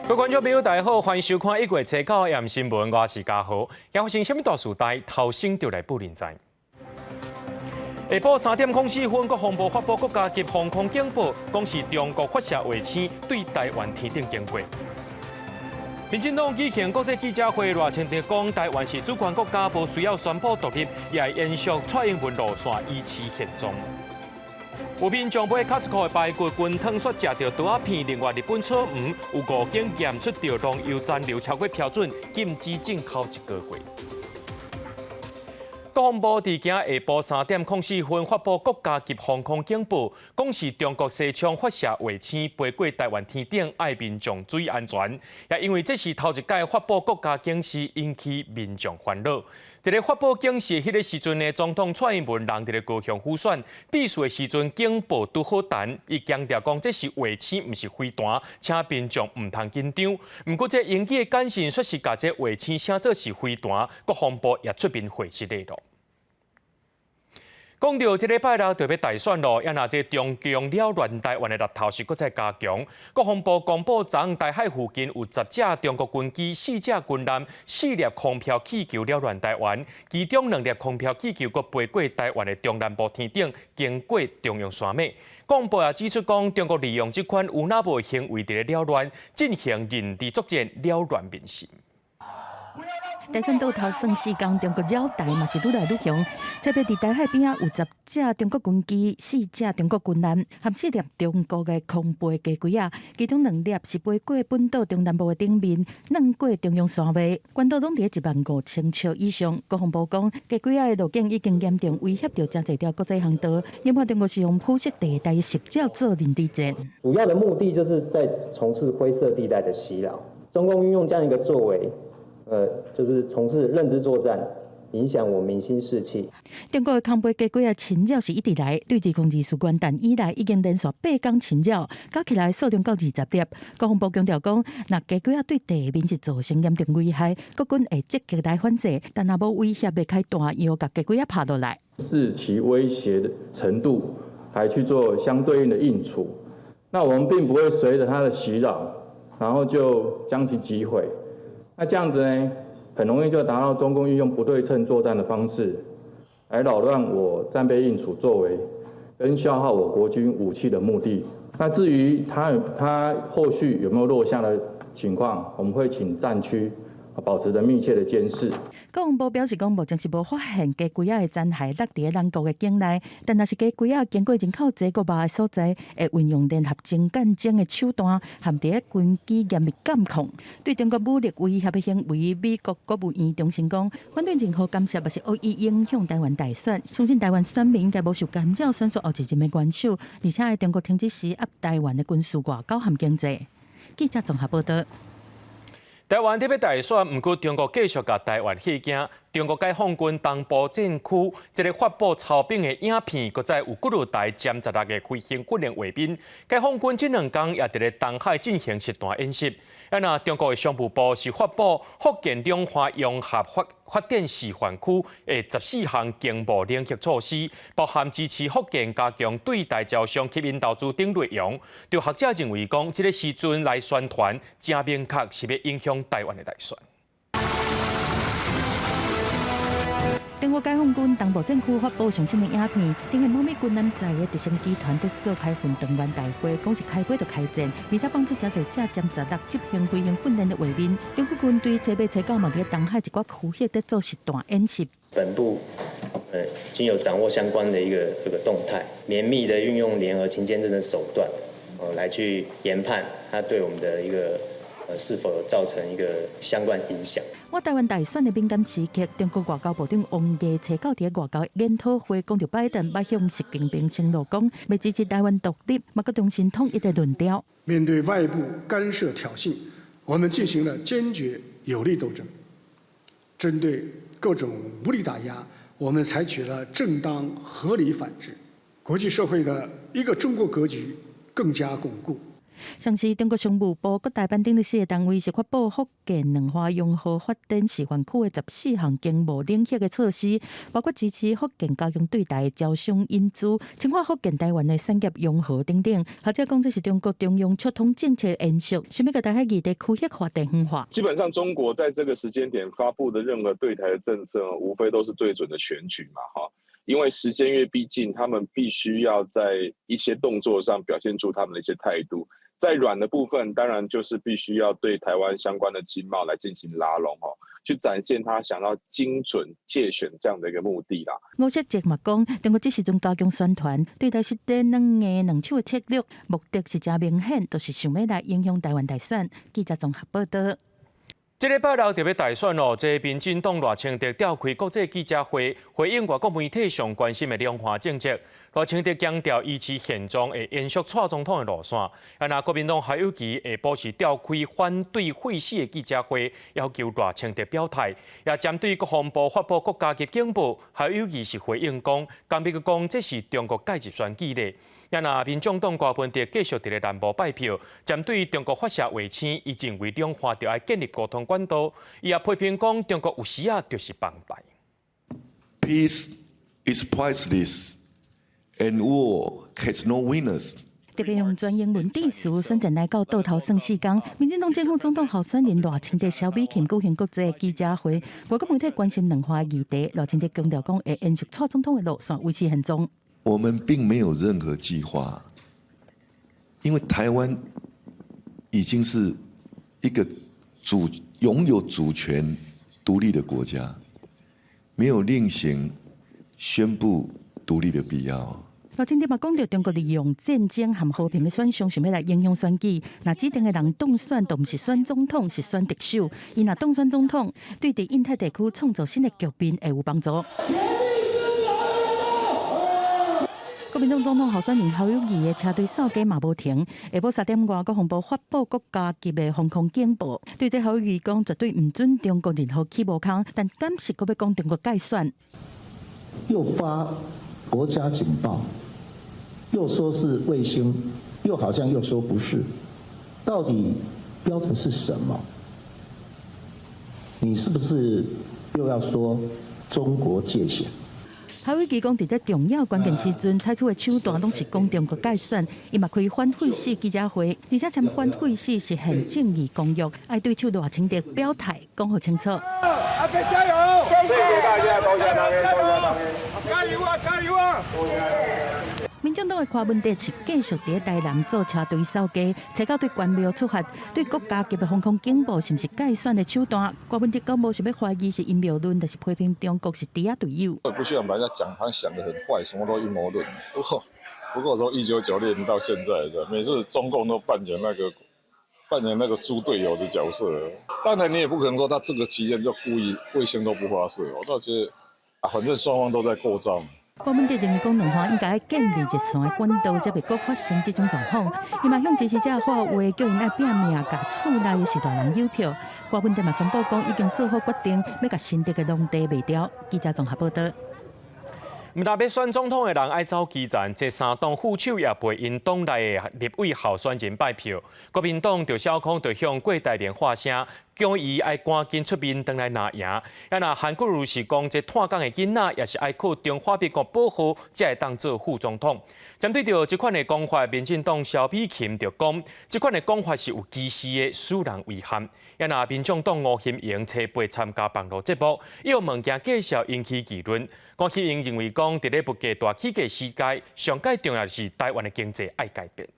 各位觀眾朋友，大家好，歡迎收看1月初九暗新聞，我是嘉豪。今發生啥物大事代，頭先就來報您知。下晡3點04分，國防部發布國家級防空警報，講是中國發射衛星對台灣天頂經過。民進黨舉行國際記者會，賴清德講台灣是主權國家，無需要宣布獨立，也會延續蔡英文路線，維持現狀。有民眾買 Costco 的排骨羹湯煞食著刀仔片，另外日本草悟有五間驗出著農藥殘留超過標準，禁止進口一個月。國防部佇今下晡3點04分發布國家級防空警報，講是中國西昌發射衛星飛過台灣天頂，愛民眾注意安全。也因為這是頭一擺發布國家警示，引起民眾煩惱。佇咧發布警示彼个時陣呢，總統蔡英文人佇咧高雄輔選，致辭的時陣警報拄好彈，伊強調講這是衛星，毋是飛彈，請民眾毋通緊張。毋過這英語的簡訊煞是共這衛星寫做是飛彈，國防部也出面回釋了。講到這禮拜六就欲大選囉，也若這中共擾亂台灣的力頭是閣再加強。國防部公布，昨昏台海附近有10架中國軍機、4架軍艦、4粒空飄氣球擾亂台灣，其中兩粒空飄氣球閣飛過台灣的中南部天頂，經過中央山脈。國防部也指出講，中國利用這款有腦無行為佇咧擾亂，進行認知作戰，擾亂民心。大選倒頭算4工，中國擾台嘛是愈來愈強。特別佇台海邊仔有10架中國軍機、4架中國軍艦，含4粒中國的空飛雞胿仔，其中兩粒是飛過本島中南部的頂面，鑽過中央山脈，懸度攏佇1萬5千尺以上。國防部講，雞胿仔的路徑已經嚴重威脅著誠濟條國際航道，研判中國是用灰色地帶實照做認知戰。主要的目的就是在從事灰色地帶的襲擾。中共運用這樣一個作為。就是從事認知作戰，影響我民心士氣。中國的空飛雞胿仔侵擾是一直來，對2024元旦以來已經連續8工侵擾，加起來數量到20粒。國防部強調講，若雞胿仔對地面是造成嚴重危害，國軍會積極來反制，但若無威脅會開彈藥共雞胿仔拍落來。視其威脅的程度，來去做相對應的應處。那我們並不會隨着它的襲擾，然後就將其擊毀。那這樣子呢，很容易就達到中共運用不對稱作戰的方式，來擾亂我戰備應處作為，跟消耗我國軍武器的目的。那至於他後續有沒有落下的情況，我們會請戰區保持著密切的監視。國防部表示講，目前是無發現雞胿仔的殘骸落佇咱國的境內，但若是雞胿仔經過人口濟國外的所在，會運用聯合偵檢偵的手段，含佇咧軍機嚴密監控。對中國武力威脅的行為，美國國務院重申講，反對任何干涉，抑是惡意影響台灣大選。相信台灣選民應該無受干擾，選出後一任的元首，而且中國停止施壓台灣的軍事外交和經濟。記者綜合報道。台灣欲大選，毋過中國繼續共台灣嚇驚。中國解放軍東部戰區這个發布操兵的影片，閣再有幾落台殲十六个飛行訓練畫面。解放軍這兩工也佇咧東海進行實彈演習。啊，若中國的商務部是發布福建兩岸融合發展示範區的14項經貿聯合措施，包含支持福建加強對台招商、吸引投資等內容。就學者認為講，這个時陣來宣傳，誠明確是欲影響台灣的大選。中國解放軍東部戰區發布上新的影片，頂個某物軍艦載的直升機團佇做開訓動員大會，講是開飛就開戰，而且放出誠濟架殲十六執行飛行訓練的畫面。中國軍隊初八、初九嘛佇東海一寡區域佇做實彈演習。本部均有掌握相關的一個這個動態，綿密的運用聯合勤監偵的手段，來去研判它對我們的一個是否有造成一個相關影響。我台灣大選的敏感時刻，中國外交部長王毅初九佇外交研討會講著拜登欲向習近平承諾講，欲支持台灣獨立，嘛閣重申統一的論調。面對外部干涉挑釁，我們進行了堅決有力鬥爭。針對各種無理打壓，我們採取了正當合理反制。國際社會的一個中國格局更加鞏固。像是中國商務部、國台辦等的四个單位是發布福建兩岸融合發展示範區的14項經貿領域的措施，包括支持福建加強對台招商引資、深化福建台灣的產業融合等等。學者講這是中國中央促統政策延續，想欲共台海議題區域化、地方化。基本上，中國在這個時間點發布的任何對台的政策，無非都是對準的選舉嘛，哈。因為時間越逼近，他們必須要在一些動作上表現出他們的一些態度。在軟的部分，當然就是必須要對台灣相關的經貿來進行拉攏，吼，去展現他想要精準介選這樣的一個目的啦。吳錫哲嘛講，中國這時陣加強宣傳，對台實施軟硬兩手的策略，目的是誠明顯，就是想欲來影響台灣大選。記者綜合報道。這禮拜六就欲大選咯，這民進黨賴清德召開國際記者會，回應外國媒體上關心的兩岸政策。賴清德強調，維持現狀會延續蔡總統的路線。啊，若國民黨侯友宜下晡是召開反對廢死的記者會，要求賴清德表態。也針對國防部發布國家級警報，侯友宜是回應講，敢欲閣講這是中國介入選舉咧。也若民眾黨柯文哲繼續佇咧南部拜票，針對中國發射衛星，伊認為兩岸著愛建立溝通管道。伊也批評講，中國有時仔就是放大。 Peace is priceless, and war has no winners. 特別用全英文致辭，選戰來到倒頭算四工。民進黨正副總統候選人賴清德、蕭美琴舉行國際記者會，外國媒體關心兩岸議題，賴清德強調講會延續蔡總統的路線，維持現狀。我們並沒有任何計劃，因為台灣已經是一個擁有主權獨立的國家，沒有另行宣布獨立的必要。賴清德嘛講著中國利用戰爭和和平的選項，想欲來影響選舉。若指定的人當選，就毋是選總統，是選特首。伊若當選總統，對佇印太地區創造新的局面會有幫助。國民黨總統候選人侯友宜的車隊掃街嘛無停，下晡3點外，國防部發布國家級的防空警報，對這侯友宜講絕對毋准中國任何起無空，但敢是閣欲講中國介選？又發國家警報，又說是衛星，又好像又說不是，到底標準是什麼？你是不是又要說中國介選？侯友宜講，佇這重要關鍵時陣採取的手段，攏是講中國介選。伊嘛開反廢死記者會，而且簽反廢死實現正義公約，愛對手賴清德表態，講予清楚。阿伯加油！謝謝大家，多謝大家，多謝大家，加油啊，加油啊！民進黨的柯文哲是繼續佇台南做車隊掃街，初九對關廟出發，對國家級的防空警報是毋是介選的手段？柯文哲講無想欲懷疑是陰謀論，但是批評中國是豬仔隊友。我不希望把人家講，他想得很壞，什麼都陰謀論。不過從1996年到現在的，每次中共都扮演那個豬隊友的角色。當然你也不可能說他這個期間就故意衛星都不發射，我倒覺得啊，反正雙方都在過招。柯文哲認為講兩岸應該建立熱線的管道，才袂閣發生這種狀況。伊嘛向支持者喊話，叫𪜶愛拚命，共厝內的序大人郵票。柯文哲嘛宣布講，已經做好決定，欲共新竹的農地賣掉。記者綜合報道。毋但欲選總統的人愛走基層，這三黨副手也陪𪜶黨內的立委候選人拜票。國民黨趙小康就向郭台銘發聲，叫伊愛趕緊出面轉來拿贏。啊，若韓國瑜是講，這脫港的囡仔也是愛靠中華民國保護，才會當做副總統。針對著這款的講法，民進黨蕭美琴就講，這款的講法是有歧視的，使人遺憾。啊，若民眾黨吳欣盈初八參加網路節目，伊有物件介紹引起議論。吳欣盈認為講，佇咧物價大起價時代，上蓋重要是台灣的經濟愛改變。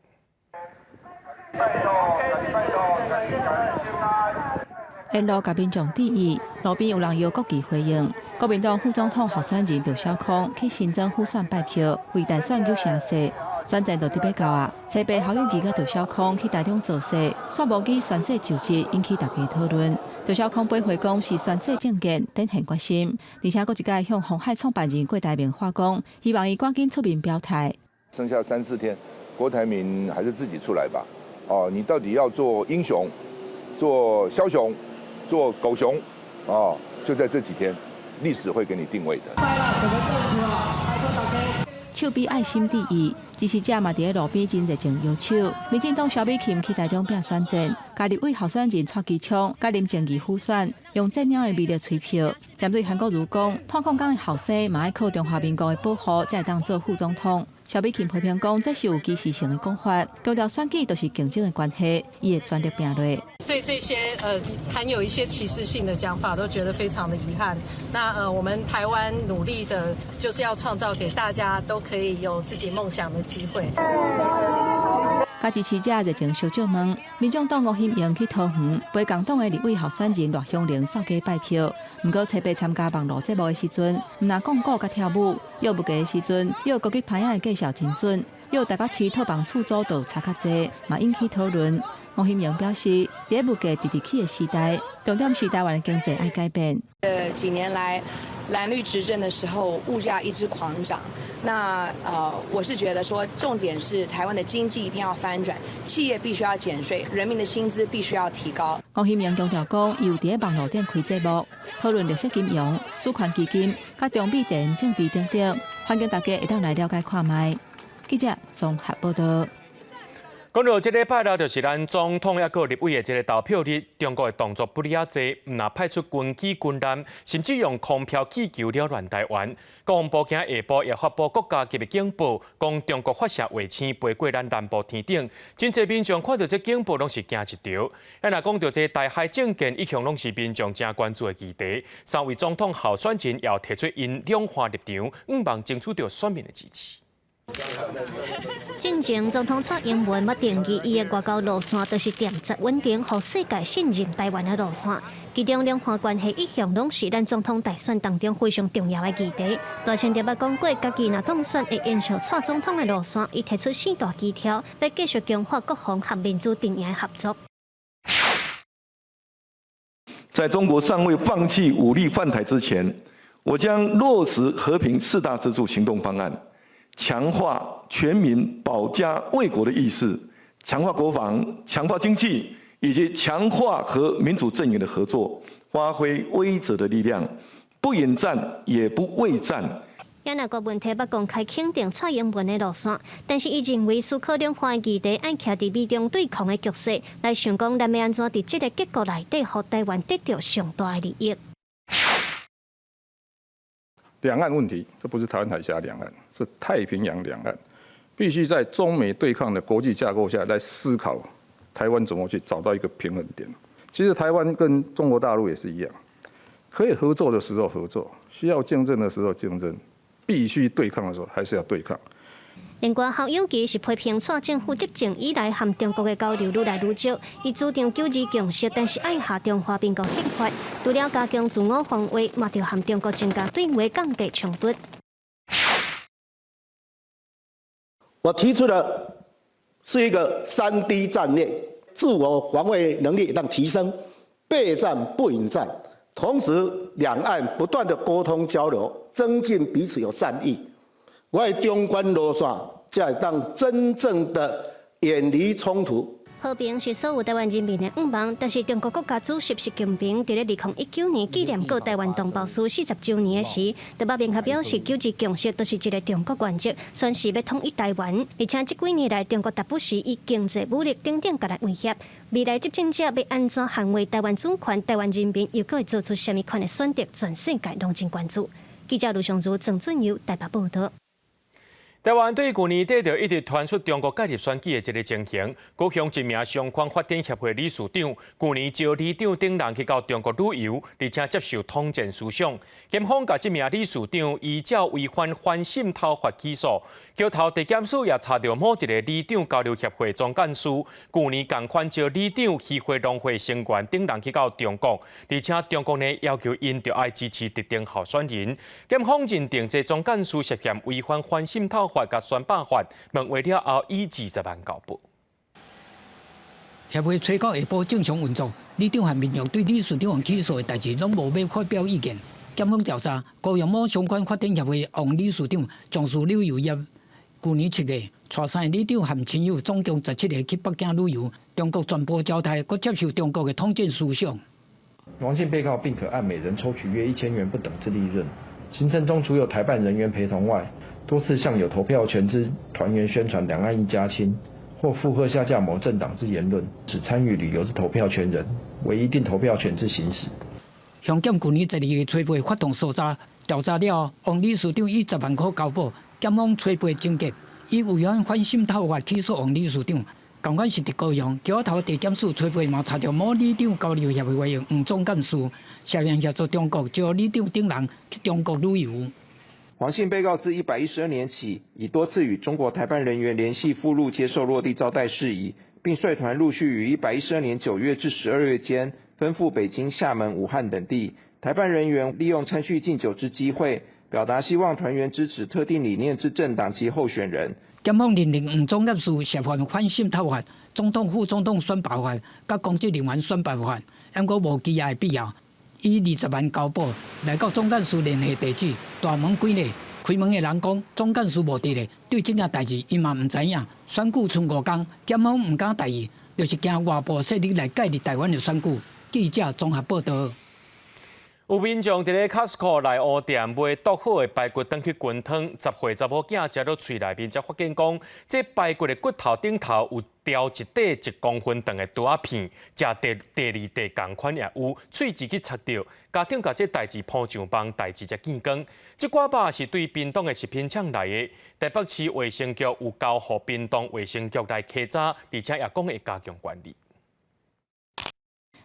沿路共民眾致意，路邊有人搖國旗回應。國民黨副總統候選人趙小康去新莊輔選拜票，為大選搝聲勢。選戰就特欲到啊！初八侯友宜佮趙小康去台中造勢，煞無記宣誓就職，引起大家討論。趙小康回講是宣誓政見，展現決心，而且閣一擺向鴻海創辦人郭台銘喊講，希望伊趕緊出面表態。剩下三四天，郭台銘還是自己出來吧。哦，你到底要做英雄，做梟雄，做狗熊？哦，就在這幾天，歷史會給你定位的。手比愛心致意，支持者嘛佇咧路邊真熱情搖手。民進黨蕭美琴去台中拼選戰，共立委候選人蔡其昌、佮林靜儀輔選，用戰鳥的魅力催票。針對韓國瑜講，炭礦工的後生嘛愛靠中華民國的保護，才會當做副總統。蕭美琴批評講，這是有歧視性的講法，強調選舉就是競爭的關係，伊會全力拼落。對這些含有一些歧視性的講法，都覺得非常的遺憾。那我們台灣努力的，就是要創造給大家都可以有自己夢想的機會。佮支持者熱情相借問，民眾黨吳欣盈去桃園，陪共黨的立委候選人賴香伶掃街拜票。毋過初八參加網路節目的時陣，毋但講古佮跳舞，約物價的時陣，約國語牌仔的介紹真準，約台北市套房厝租就差較濟，嘛引起討論。吳欣盈表示，佇物價直直起的時代，重點是台灣的經濟愛改變。幾年來，藍綠執政的時候，物價一直狂漲。那我是覺得說，重點是台灣的經濟一定要翻轉，企業必須要減稅，人民的薪資必須要提高。吳欣盈強調講，伊有佇咧網路頂開節目，討論綠色金融、主權基金、佮中美地緣政治等等，歡迎大家會當來了解看覓。記者綜合報道。講到這禮拜啦，就是咱總統抑閣立委的這個投票日，中國的動作不離遐濟，毋但派出軍機軍艦，甚至用空飄氣球擾亂台灣。國防部今下晡也發布國家級的警報，講中國發射衛星飛過咱南部天頂，真濟民眾看著這警報攏是驚一趒。啊，若講到這台海政見，一向攏是民眾誠關注的議題。三位總統候選人也提出𪜶兩岸立場，向望爭取著選民的支持。進前總統蔡英文捌定義伊的外交路線，就是恬實穩定，予世界信任台灣的路線。其中兩岸關係一向攏是咱總統大選當中非常重要的議題。賴清德捌講過，家己若當選會延續蔡總統的路線，伊提出四大基調，欲繼續強化國防和民主陣營的合作。在中國尚未放棄武力犯台之前，我將落實和平四大支柱行動方案。強化全民保家衛國的意識，強化國防、強化經濟，以及強化和民主陣營的合作，發揮威懾的力量，不引戰也不畏戰。也若郭文提捌公開肯定蔡英文的路線，但是伊認為思考兩岸議題愛徛佇美中對抗的局勢，來想講咱欲按怎佇這个結構內底，予台灣得著上大的利益。兩岸問題，這不是台灣海峽兩岸，是太平洋兩岸，必須在中美對抗的國際架構下來思考，台灣怎麼去找到一個平衡點。其實台灣跟中國大陸也是一樣，可以合作的時候合作，需要競爭的時候競爭，必須對抗的時候還是要對抗。另外，侯友宜是批評蔡政府執政以來和中國的交流愈來愈少，伊主張九二共識，但是愛下中華民國憲法，除了加強自我防衛，嘛著和中國增加對話，降低衝突。我提出的是一個3D 戰略，自我防衛能力當提升，備戰不引戰，同時兩岸不斷的溝通交流，增進彼此有善意。我的中觀路線，才會當真正的遠離衝突。和平是所有台灣人民的願望，但是中國國家主席習近平佇咧2019年紀念告台灣同胞書40週年的時，就捌明確表示九二共識就是一个中國原則，宣示欲統一台灣。而且這幾年來，中國逐不時以經濟武力等等共來威脅。未來執政者欲按怎捍衛台灣主權，台灣人民又閣會做出啥物款的選擇？全世界攏真關注。記者盧尚如、鄭俊佑台北報導。台灣對舊年底就一直傳出中國介入選舉的這个情形，高雄一名相關發展協會理事長，舊年招里長等人去到中國旅遊，而且接受統戰思想。檢方共這名理事長依照違反反滲透法起訴，橋頭地檢署也查著某一个里長交流協會總幹事，舊年仝款招里長、漁會農會成員等人去到中國，而且中國呢要求𪜶著愛支持特定候選人。檢方認定這總幹事涉嫌違反反滲透法佮選罷法，問話了後以20萬交保。協會初九下晡正常運作，里長和民眾對理事長起訴的代誌攏無欲發表意見。檢方調查，高雄某相關發展協會王理事長從事旅遊業，舊年7月，帶三個里長和親友總共17个去北京旅遊，中國全部招待，閣接受中國的統戰思想。王姓被告並可按每人抽取約1000元不等之利潤。行程中除有台辦人員陪同外，多次向有投票權之團員宣傳兩岸一家親，或附和下架某政黨之言論，使參與旅遊之投票權人為一定投票權之行使。鄉檢舊年12月初八發動搜查調查了，王理事長以10萬塊交保，檢方初八終結，以違反反滲透法起訴王理事長。仝款是佇高雄，橋仔頭地檢署初八嘛查著某里長交流協會委員黃總幹事涉嫌協助中國招里長等人去中國旅遊。黃姓被告自112年起，已多次與中國台辦人員聯繫赴陸接受落地招待事宜，並率團陸續於112年9月至12月間，分赴北京、廈門、武漢等地。台辦人員利用餐敘敬酒之機會，表達希望團員支持特定理念之政黨及候選人。檢方認定黃總幹事涉犯反滲透法、總統、副總統選罷法、佮公職人員選罷法，毋過無羈押的必要，以20萬交保來到總幹事聯繫地址，大門關咧，開門的人講總幹事無佇咧，對這件代誌伊嘛毋知影。選舉賰5工，檢方毋敢大意，就是驚外部勢力來介入台灣的選舉。記者綜合報道。有民眾佇咧 Costco 內湖店買剁好的排骨轉去滾湯，10歲查某囝食到喙內面，才發現講，這排骨的骨頭頂頭有雕一塊1公分長的刀仔片，食第二塊仝款也有，喙舌去插著，家長共這代誌鋪上網，代誌才見光。這寡肉是對屏東的食品廠來的，台北市衛生局有交予屏東衛生局來稽查，而且也講會加強管理。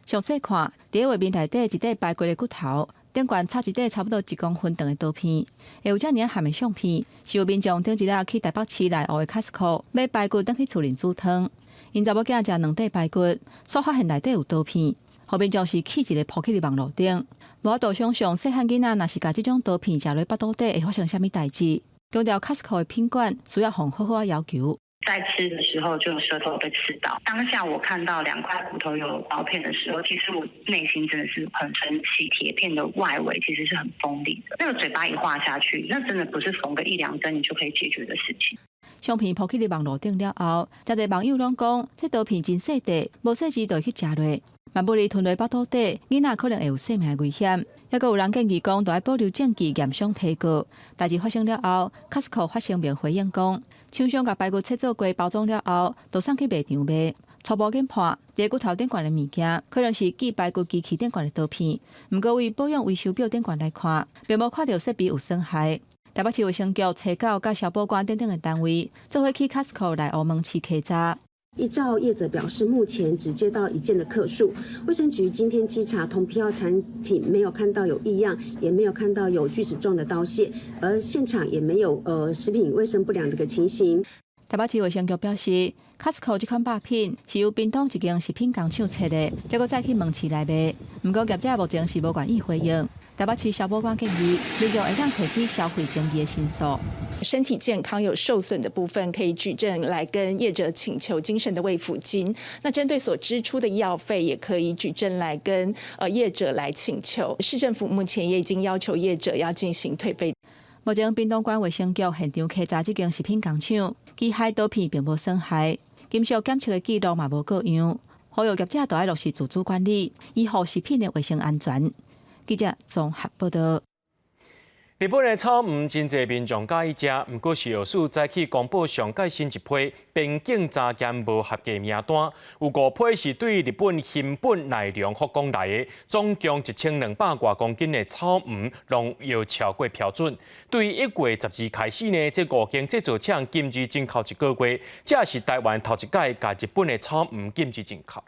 詳細看，佇咧畫面內底一塊排骨的骨頭，頂懸插一塊差不多1公分長的刀片，會有遮爾仔譀的相片，是有民眾頂一日去台北市內湖的 Costco 買排骨轉去厝裡煮湯，𪜶查某囝食兩塊排骨，煞發現內底有刀片，予民眾是氣一个鋪去佇網路頂，無法度想象細漢囡仔若是共這種刀片食落腹肚底會發生啥物代誌。強調 Costco 的品管需要予好好仔要求。在吃的時候就舌頭被刺到，當下我看到兩塊骨頭有刀片的時候，其實我內心真的是很生氣。鐵片的外圍其實是很鋒利的，那個嘴巴一劃下去，那真的不是縫個一兩針你就可以解決的事情。相片鋪去佇網路頂了後，誠濟網友攏講，這刀片真細塊，無細緻就會去食落，萬不利吞落腹肚底，囡仔可能會有性命的危險。猶閣有人建議講，著愛保留證據，驗傷提告。代誌發生了後，Costco 發聲明回應講，廠商共排骨切做過包裝了後，就送去賣場賣。初步研判，佇骨頭頂懸的物件，可能是寄排骨機器頂懸的刀片。毋過為保養維修表頂懸來看，並無看著設備有損害。台北市衛生局初九佮消保官等等的單位，做伙去 Costco 內湖門市稽查。依照業者表示，目前只接到一件的客訴。衛生局今天稽查同批號產品，沒有看到有異樣，也沒有看到有鋸齒狀的刀屑，而現場也沒有食品衛生不良的個情形。台北市衛生局表示，Costco 這款肉品是由屏東一間食品工廠切的，結果再去門市來賣。毋過業者目前是無願意回應。台北市消保官建議，民眾會當提起消費爭議的申訴。身體健康有受損的部分，可以舉證來跟業者請求精神的慰撫金。那針對所支出的醫藥費，也可以舉證來跟業者來請求。市政府目前也已經要求業者要進行退費。目前屏東縣衛生局現場稽查這間食品工廠，機械刀片並無損害，金屬檢測的記錄嘛無過樣。呼籲業者都愛落實自主管理，以護食品的衛生安全。記者綜合報道。日本的草莓真濟民眾佮意食，毋過食藥署早起公布上蓋新一批邊境查驗無合格名單，有五批是對日本熊本奈良福岡來的，總共1200外公斤的草莓農藥超過標準。對1月12開始呢，這五間製造廠禁止進口一個月，這是台灣頭一擺共日本的草莓禁止進口。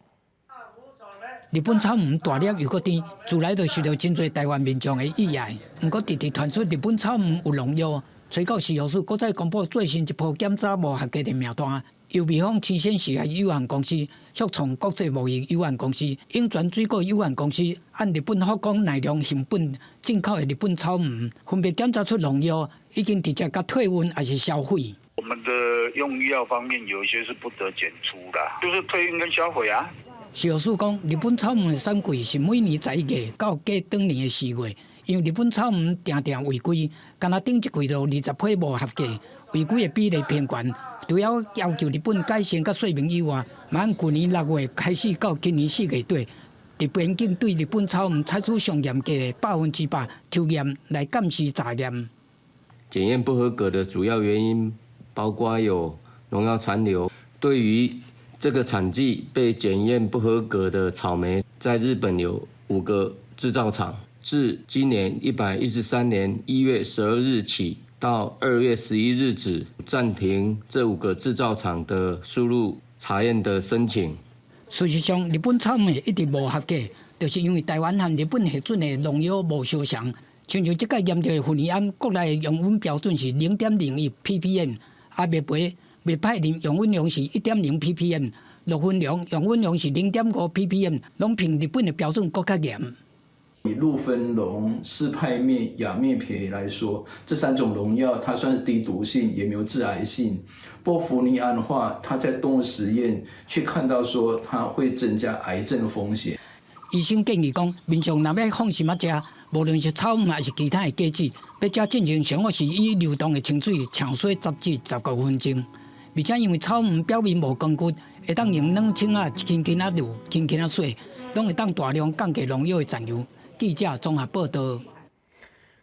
日本草莓大粒又閣甜，自來就受著真濟台灣民眾的喜愛。毋過，直直傳出日本草莓有農藥，初九食藥署閣再公布最新一波檢查無合格的名單，由味芳生鮮實業有限公司、旭創國際貿易有限公司、永泉水果有限公司，按日本福岡奈良熊本進口的日本草莓，分別檢查出農藥，已經直接共退運抑是銷毀。我們的用藥方面有一些是不得檢出啦，就是退運跟銷毀啊。食藥署講，日本草莓的產季是每年11月到過轉年的4月，因為日本草莓定定違規，干焦頂一季就20批無合格，違規的比例偏懸。除了要求日本改善佮說明以外，嘛按舊年6月開始到今年4月底，佇邊境對日本草莓採取上嚴格的100%抽驗來監視查驗。檢驗不合格的主要原因包括有農藥殘留。對於這個產季被檢驗不合格的草莓，在日本有5個製造廠，自今年113年1月12日起到2月11日止，暫停這5個製造廠的輸入查驗的申請。事實上，日本草莓一直無合格，就是因為台灣和日本核准的農藥無相仝。親像這擺驗著的氟尼胺，國內的容忍標準是0.01 ppm，啊，滅培滅派林容忍量是1.0 ppm，氯芬龍容忍量是0.5 ppm，攏憑日本的標準閣較嚴。以氯芬龍、四派滅、亞滅培來說，這三種農藥它算是低毒性，也沒有致癌性。不過氟尼胺的話，它在動物實驗卻看到說它會增加癌症的風險。醫生建議講，民眾若欲放心仔食，無論是草莓還是其他的果子，欲食進前上好是以流動的清水沖洗10至15分鐘。而且因為草莓表面無光骨，會當用軟清仔輕輕仔擼、輕輕仔洗，攏會當大量降低農藥的殘留。記者綜合報道。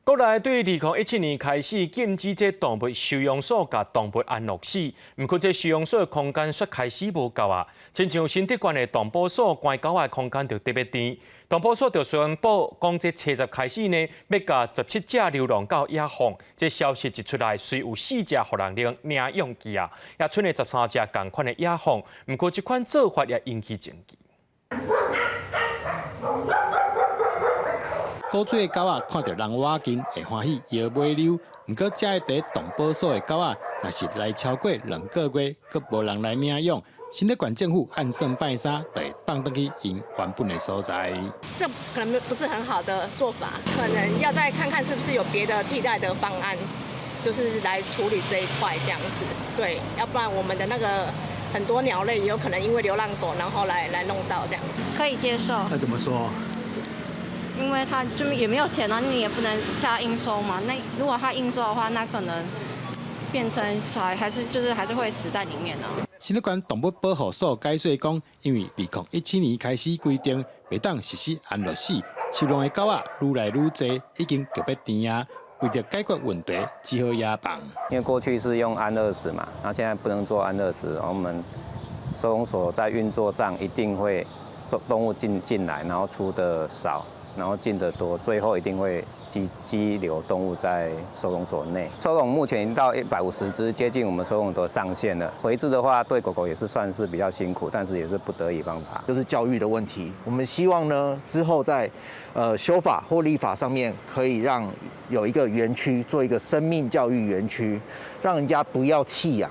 國內對2017年開始禁止這動物收容所共動物安樂死，毋過這收容所的空間煞開始無夠啊！親像新竹縣的動保所關狗仔的空間就特別甜，動保所就宣布講，這初十開始呢，欲共17隻流浪狗野放。這消息一出來，隨有四隻予人領領養去啊，也賰了13隻仝款的野放。毋過這款做法也引起爭議。古厝的狗仔看著人倚近會歡喜搖尾溜，毋過遮佇動保所的狗仔，若是來超過2個月，閣無人來領養，新竹縣政府按算拜三就會放轉去𪜶原本的所在。這可能不是很好的做法，可能要再看看是不是有別的替代的方案，就是來處理這一塊這樣子。對，要不然我們的那個很多鳥類也有可能因為流浪狗，然後來弄到這樣。可以接受。那怎麼說？因為他就也沒有錢啊，你也不能叫他應收嘛。那如果他應收的話，那可能變成小孩還是就是還是會死在裡面呢。新竹縣動物保護所解釋講，因為2017年開始規定，袂當實施安樂死，收容的狗仔愈來愈濟，已經特別甜啊。為著解決問題，只好野放。因為過去是用安樂死嘛，那現在不能做安樂死，我們收容所在運作上一定會動物進來，然後出的少。然後進得多，最後一定會積留動物在收容所內。收容目前已經到150隻，接近我們收容的上限了。回置的話，對狗狗也是算是比較辛苦，但是也是不得已方法。就是教育的問題。我們希望呢，之後在修法或立法上面，可以讓有一個園區做一個生命教育園區，讓人家不要棄養。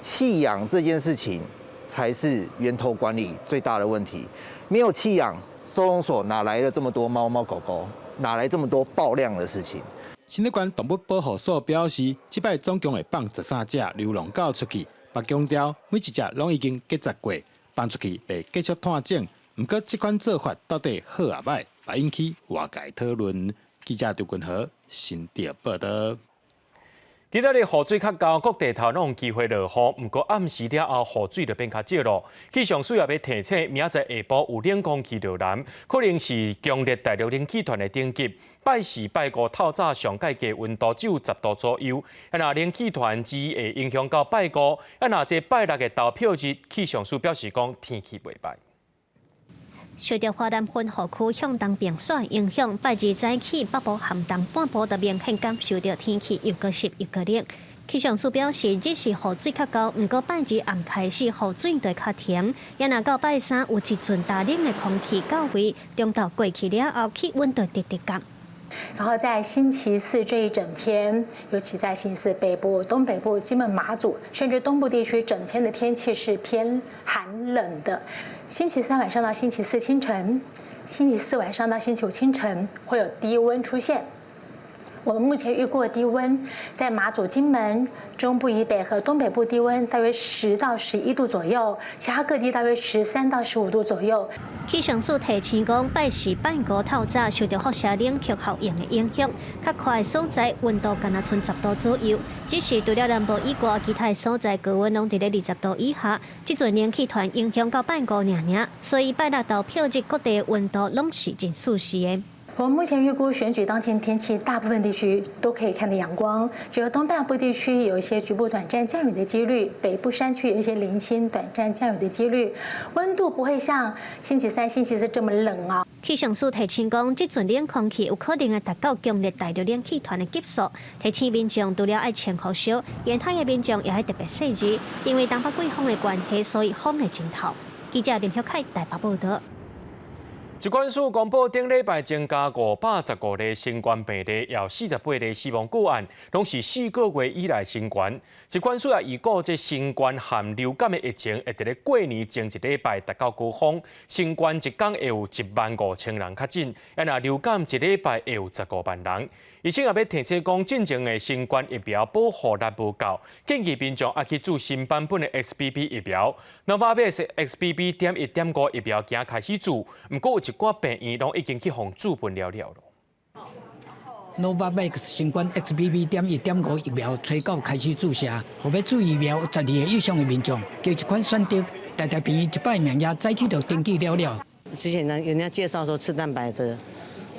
棄養這件事情才是源頭管理最大的問題。沒有棄養。收容所哪來了這麼多貓貓狗狗？哪來這麼多爆量的事情？新竹縣動物保護所表示，這擺總共會放13隻流浪狗出去，嘛強調每一隻攏已經結紮過，放出去袂繼續湠種。毋過這款做法到底好抑䆀，嘛引起外界討論。記者張君和新竹報道。今仔日雨水較夠，各地頭攏有機會落雨。毋過暗時了後，雨水就變較少咯。氣象署也欲提醒，明仔載下晡有冷空氣落南，可能是強烈大陸冷氣團的頂級。拜四、拜五透早上蓋低溫度只有10度左右。啊，若冷氣團只會影響到拜五，啊，若這拜六的投票日，氣象署表示講天氣袂䆀。受著華南雲雨區向東變煞影響，拜二早起北部和東半部就明顯感受著天氣又閣濕又閣冷。氣象署表示，這是雨水較夠，毋過拜二暗開始雨水就較停。也若到拜三有一陣大冷的空氣到位，中晝過去了後，氣溫就直直降。然後在星期四這一整天，尤其在星期四北部、東北部、金門、馬祖，甚至東部地區，整天的天氣是偏寒冷的。星期三晚上到星期四清晨，星期四晚上到星期五清晨會有低溫出現。我們目前預估的低溫在馬祖、金門、中部以北和東北部低溫大約10到11度左右，其他各地大約13到15度左右。氣象署提醒講，拜四、拜五透早受著輻射冷卻效應的影響，較寬的所在溫度干焦賰10度左右。只是除了南部以外，其他的所在高溫攏佇咧20度以下。這陣冷氣團影響到拜五爾爾，所以拜六投票日各地溫度攏是真舒適的。我們目前預估選舉當天天氣，大部分地區都可以看到陽光，只有東半部地區有一些局部短暫降雨的幾率，北部山區有一些零星短暫降雨的幾率。溫度不會像星期三、星期四這麼冷啊。氣象署提醒講，這陣冷空氣有可能會達到強烈大陸冷氣團的級數，提醒民眾除了愛穿厚衫，沿海的民眾也愛特別細緻，因為東北季風的關係，所以風會真透。記者林曉凱台北報道。疾管署公布，頂禮拜增加515例新冠病例，有48例死亡個案，攏是4個月以來新懸。疾管署也預估，這新冠和流感的疫情會佇咧過年前一禮拜達到高峰，新冠一工會有1萬5千人確診，啊若流感一禮拜會有15萬人。醫生也欲提醒講，進前的新冠疫苗保護力無夠，建議民眾愛去注新版本的 XBB 疫苗。Novavax XBB.1.5疫苗今開始注，毋過有一寡病院攏已經去予注分了了。 Novavax 新冠 XBB.1.5疫苗初九開始注射，予欲注疫苗12歲以上的民眾，經這款選擇，台大病院一擺名額早起就登記了了。之前呢，人家介紹說次蛋白的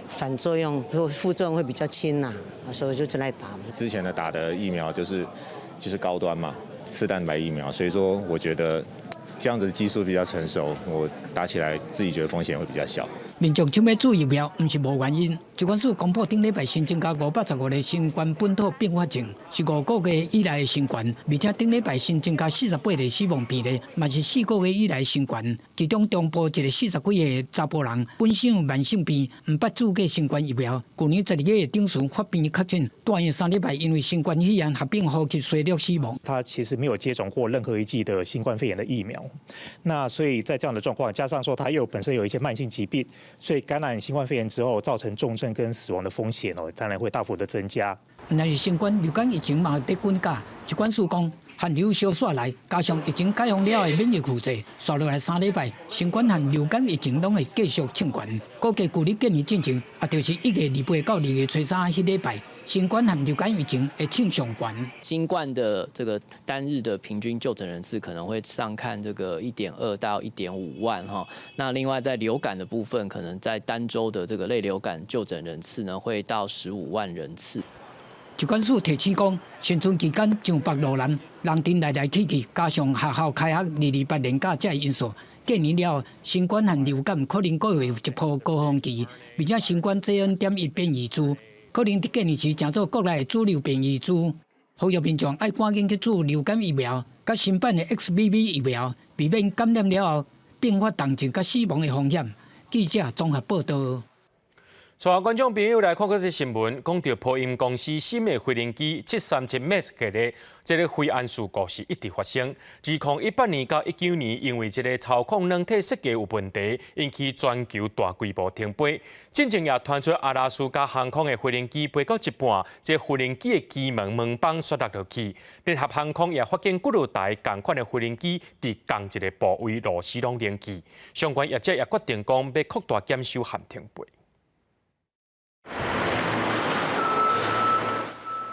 反作用或副作用會比較輕呐，所以就進來打了。之前的打的疫苗就是高端嘛，次蛋白疫苗，所以說我覺得這樣子的技術比較成熟，我打起來自己覺得風險會比較小。民眾搶欲注疫苗，毋是無原因。疾管署公布頂禮拜新增加515例新冠本土併發症，是5個月以來的新懸，而且頂禮拜新增加48例死亡病例，嘛是4個月以來新懸。其中中部一個40幾歲的查埔人，本身有慢性病，毋捌注過新冠疫苗。舊年12月頂旬發病確診，住院3禮拜，因為新冠肺炎合併呼吸衰弱死亡。他其實沒有接種過任何一劑的新冠肺炎的疫苗，那所以在這樣的狀況，加上說他又本身有一些慢性疾病。所以感染新冠肺炎之後，造成重症跟死亡的風險哦，當然會大幅的增加。若是新冠流感疫情嘛佇滾價，疾管署講，寒流小煞來，加上疫情解封了後的免疫負債，紲落來3禮拜，新冠和流感疫情攏會繼續衝懸。估計舊曆過年進前，也就是1月28到2月初3彼禮拜，新冠和流感疫情會衝上懸。新冠的這個單日的平均就診人次可能會上看這個1.2到1.5萬哈。那另外在流感的部分，可能在單週的這個類流感就診人次呢，會到15萬人次。疾管署提醒講，新春期間上北落南，人陣來來去去，加上學校開學228連假這因素，過年了後，新冠和流感可能閣會有一波高峰期，而且新冠 JN.1變異株可能佇過年時成做國內的主流變異株，呼籲民眾愛趕緊去注流感疫苗，佮新版的 XBB 疫苗，避免感染了後併發重症佮死亡的風險。記者綜合報道。帶觀眾朋友來看這則新聞，講著波音公司新的飛行機737 MAX 系列，這个飛安事故是一直發生。2018年到19年，因為這个操控軟體設計有問題，引起全球大規模停飛。進前也傳出阿拉斯加航空的飛行機飛到一半，這飛行機的機門門板摔落落去。聯合航空也發現幾落台仝款的飛行機佇仝一个部位螺絲攏連去。相關業者也決定講，欲擴大檢修和停飛。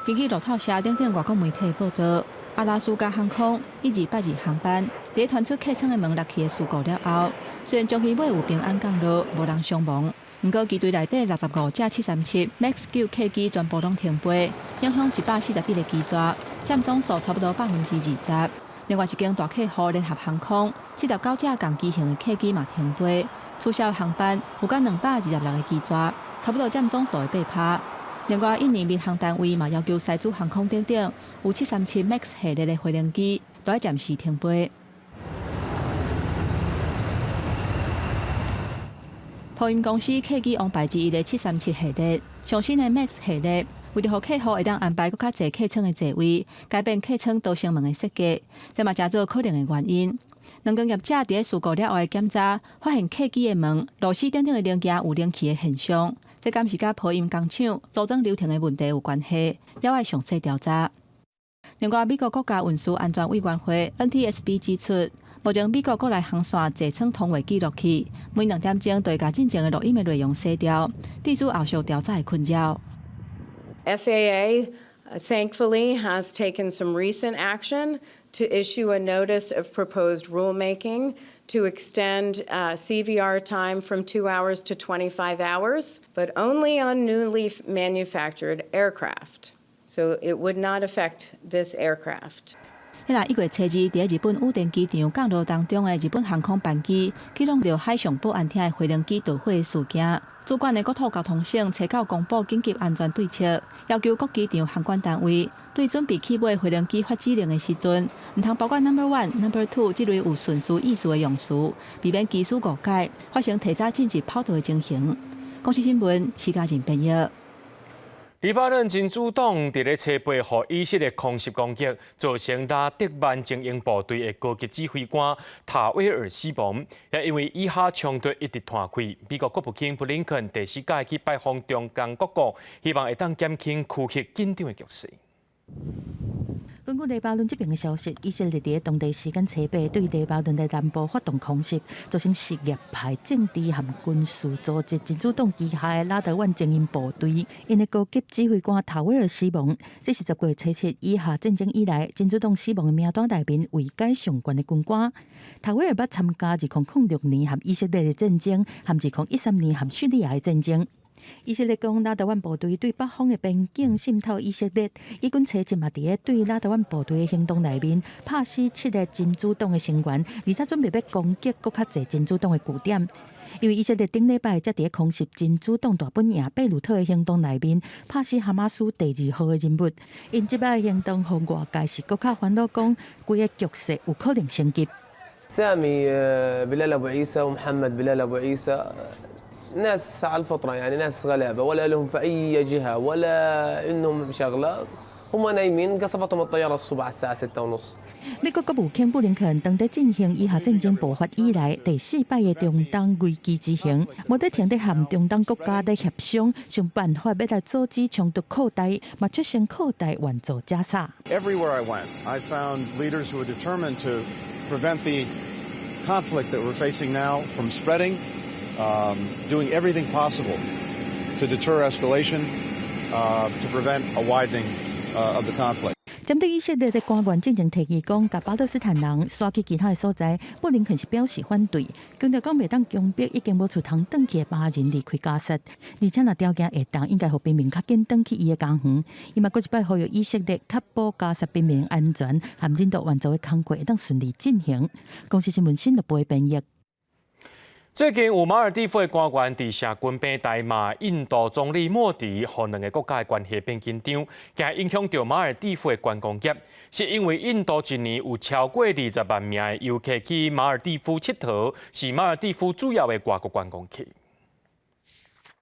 根據路透社等等外國媒體報道，阿拉斯加航空1282航班佇傳出客艙的門落去的事故了後，雖然終於尾有平安降落，無人傷亡，毋過機隊內底65架737 MAX 9客機全部攏停飛，影響141個機座，佔總數差不多20%。另外一間大客戶聯合航空79架仝機型的客機嘛停飛，取消航班有甲226個機座，差不多佔總數的8%。另外，印尼民航單位嘛要求西子航空等等有737 MAX 系列的飛行機都愛暫時停飛。波音公司客機王牌之一的737系列，上新的 MAX 系列，為著予客戶會當安排閣較濟客艙的座位，改變客艙逃生門的設計，這嘛成做可能的原因。兩間業者佇咧事故了後的檢查，發現客機的門、螺絲等等的零件有冷去的現象，這敢是佮波音工廠組裝流程的問題有關係，猶愛詳細調查。另外，美國國家運輸安全委員會 NTSB 指出，目前美國國內航線座艙通話記錄器每2點鐘就會共進前的錄音的內容洗掉，致使後續調查的困擾。 FAA Thankfully has taken some recent action to issue a notice of proposed rulemaking to extend CVR time from 2 hours to 25 hours, but only on newly manufactured aircraft. So it would not affect this aircraft. 彼若1月初2，佇日本羽田機場降落當中的日本航空班機，去挵著海上保安廳的飛行機導火的事件。主管的國土交通省初九公布緊急安全對策，要求各機場航管單位對準備起飛飛行機發指令的時陣，毋通包括 number one、number two 這類有順序意思的用詞，避免機師誤解，發生提早進入跑道的情形。公視新聞，徐家仁編譯。黎巴嫩真主黨佇咧初八予以色列空襲攻擊，造成拉德曼精英部隊的高級指揮官塔威爾死亡。也因為以哈衝突一直拖開，美國國務卿布林肯第四擺去拜訪中東各國，希望會當減輕區域緊張的局勢。根據黎巴嫩這邊的消息，以色列佇當地時間初八對黎巴嫩的南部發動空襲，造成什葉派政治和軍事組織真主黨旗下的拉德萬精英部隊，𪜶的高級指揮官塔威爾死亡。這是10月初7以哈戰爭以來，真主黨死亡的名單內面位階上懸的軍官。塔威爾捌參加2006年和以色列的戰爭，和2013年和敘利亞的戰爭。以色列講，拉德萬部隊對北方的邊境滲透以色列，以軍初七嘛佇咧對拉德萬部隊的行動內面，拍死七个真主黨的成員，而且準備欲攻擊閣較濟真主黨的據點。因為以色列頂禮拜才佇咧空襲真主黨大本營貝魯特的行動內面，拍死哈馬斯第二號的人物。𪜶這擺行動，予外界是閣較煩惱，講規个局勢有可能升級。 سامي بلال أبو عيسى ومحمد بلال أبو عيسى ناس على الفطرة، يعني ناس غلابة، ولا لهم في أي جهة ولا إنهم شغلة، هم نايمين، قصفتهم الطيارة الصبح على الساعة 6:30. 美國國務卿布林肯當佇進行以哈戰爭爆發以來第四擺的中東危機之行，無得停佇和中東國家咧協商，想辦法欲來阻止衝突擴大，嘛出聲擴大援助加沙。 Everywhere I went, I found leaders who were determined to prevent the conflict that we're facing now from spreading, doing everything possible to deter escalation, to prevent a widening of the conflict. 針對以色列的官員進前提議講，共巴勒斯坦人徙去其他的所在，布林肯是表示反對，強調講袂當強迫已經無厝通轉去的巴人離開加薩，而且若條件會當，應該予平民較緊轉去伊的家園。伊嘛閣一擺呼籲以色列確保加薩平民安全，和人道援助的工作會當順利進行。公視新聞新聞部的編譯。最近有馬爾地夫的官員佇社群平台罵印度總理莫迪，予兩个國家的關係變緊張，驚影響著馬爾地夫的觀光業。是因為印度一年有超過20萬名的遊客去馬爾地夫𨑨迌，是馬爾地夫主要的外國觀光客。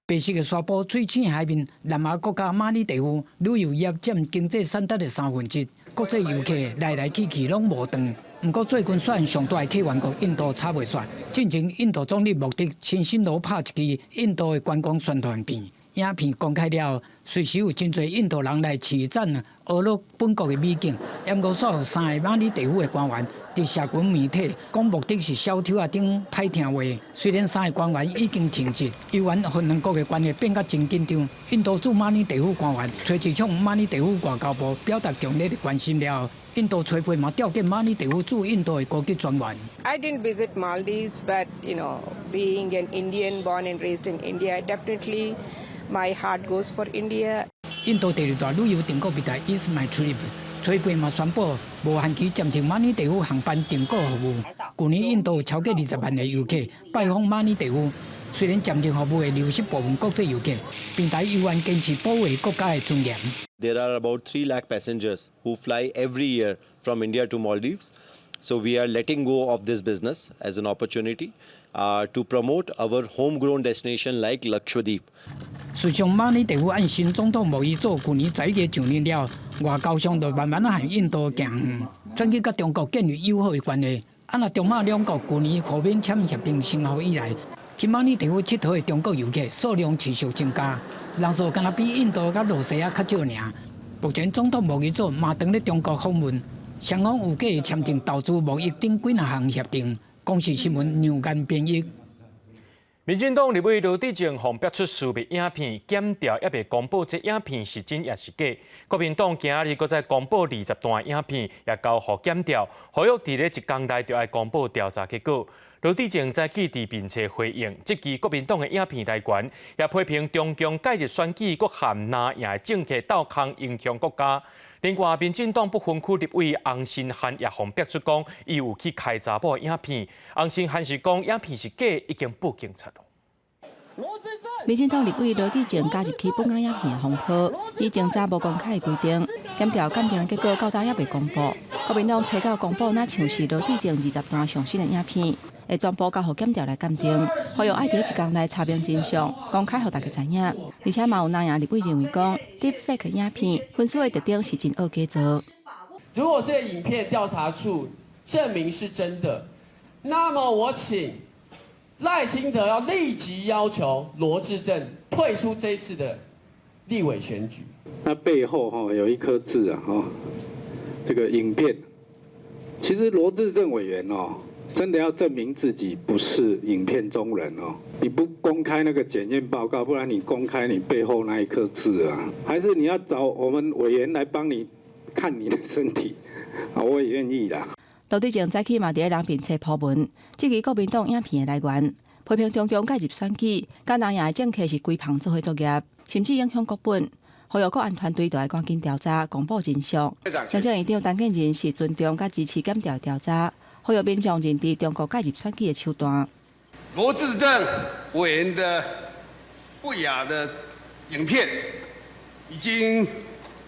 白色的沙埔、水星海面，南亞國家馬爾地夫旅遊業佔經濟產值的1/3，國際遊客來來去去攏無斷。毋過最近選上大的客源國印度吵袂煞，進前印度總理莫迪親身落拍一支印度的觀光宣傳片，影片公開了後，隨時有真濟印度人來稱讚呵咾本國的美景。毋過煞予三个馬爾地夫的官員佇社群媒體講莫迪是小偷仔等歹聽話。雖然三个官員已經停職，猶原予兩國的關係變甲真緊張。印度駐馬爾地夫官員隨即向馬爾地夫外交部表達強烈的關心了後，印度初八嘛調遣馬爾地夫駐印度的高級專員。 I didn't visit Maldives, but being an Indian born and raised in India, definitely my heart goes for India. 印度第二大旅遊訂購平台 EaseMyTrip 初八嘛宣布無限期暫停馬爾地夫航班訂購服務。舊年印度有超過20萬个遊客拜訪馬爾地夫，雖然暫停服務會流失部分國際遊客，平台猶原堅持保衛國家的尊嚴。 There are about 3 lakh passengers who fly every year from India to Maldives. So we are letting go of this business as an opportunity to promote our homegrown destination like Lakshadweep. 事實上，馬爾地夫按新總統莫伊做舊年11月上任了，外交上就慢慢仔和印度行遠，轉去佮中國建立友好的關係。啊，若中馬兩國舊年互免簽協定生效以來，去馬爾地夫𨑨迌的中國遊客數量持續增加，人數敢若比印度佮露西亞較少爾。目前總統莫伊做嘛當咧中國訪問，雙方有計簽訂投資貿易等幾若項協定。公視新聞梁間編譯。民進黨立委羅智正予逼出私密影片，檢調猶未公布這影片是真抑是假。國民黨今仔日閣再公布20段影片，也交予檢調，呼籲佇咧一工內就愛公布調查結果。羅智正早起佇面冊回應，質疑國民黨的影片來源，也批評中共介入選舉，閣和藍營的政客鬥空影響國家。另外，民進黨不分區立委洪申翰也予逼出講，伊有去開查某的影片。洪申翰是講影片是假，已經報警察囉。民進黨立委羅智正加入起本港影片的風波，以偵查無公開的規定，檢調鑑定結果到今猶未公布。國民黨初九公布，若像是羅智正20段上新的影片，會全部交予檢調來鑑定，呼籲愛佇一工內查明真相，公開予大家知影。而且嘛有藍營立委認為講，Deepfake 影片粉絲的特徵是真惡假造。如果這個影片調查處證明是真的，那麼我請賴清德要立即要求羅智正退出這次的立委選舉。那背後哈有一顆痣啊，哈，這個影片，其實羅智正委員哦，真的要證明自己不是影片中人哦，你不公開那個檢驗報告，不然你公開你背後那一顆痣啊，還是你要找我們委員來幫你看你的身體啊，我也願意啦。羅智正早起嘛佇咧人面冊鋪文，質疑國民黨影片的來源，批評中共介入選舉，佮藍營的政客是規棚做伙作業，甚至影響國本。呼籲國安團隊著愛趕緊調查，公布真相。行政院長陳建仁是尊重佮支持檢調調查，呼籲民眾認知中國介入選舉的手段。羅智正委員的不雅的影片已經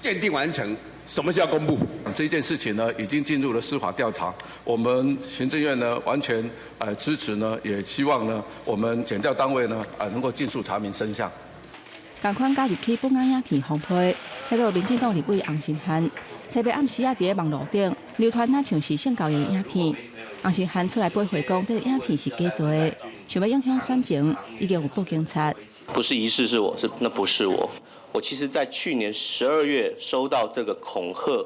鑑定完成。什麼時候公布？這件事情呢，已經進入了司法調查。我們行政院呢，完全支持呢，也希望呢，我們檢調單位呢，能夠盡速查明真相。仝款加入起本港影片風波，彼個民進黨立委洪申翰，初八暗時仔佇咧網路頂流傳若像是性交易的影片。洪申翰出來駁回講，這個影片是假做的，想欲影響選情，已經有報警察。不是疑似是我，是那不是我。我其實，在去年12月收到這個恐嚇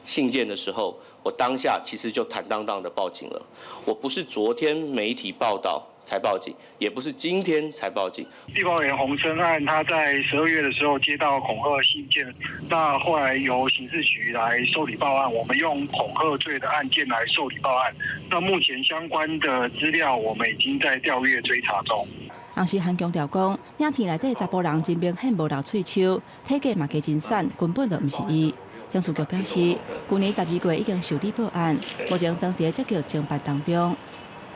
信件的時候，我當下其實就坦蕩蕩的報警了。我不是昨天媒體報道才報警，也不是今天才報警。立法委員洪申翰他在12月的時候接到恐嚇信件，那後來由刑事局來受理報案，我們用恐嚇罪的案件來受理報案。那目前相關的資料，我們已經在調閱追查中。洪申翰強調講，影片內底查埔人真明顯無露喙鬚，體格嘛加真瘦，根本就毋是伊。刑事局表示，舊年12月已經受理報案，目前正佇積極偵辦當中。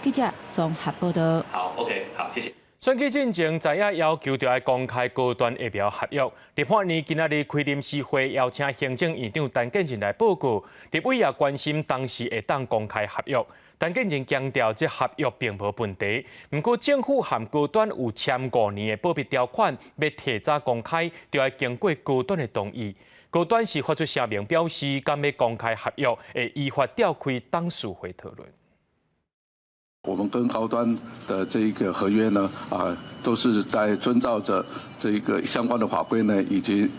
記者綜合報道。好，OK，好，謝謝。選舉進前，知影要求著愛公開高端疫苗合約。立法院今仔日開臨時會，邀請行政院長陳建仁來報告。立委也關心當時會當公開合約。陳建仁強調，這合約並無問題。毋過政府和高端有簽5年的保密條款，欲提早公開，就愛經過高端的同意。高端是發出聲明表示，敢欲公開合約，會依法召開董事會討論。我們跟高端的這一個合約呢，啊，都是在遵照着這一個相關的法規呢，以及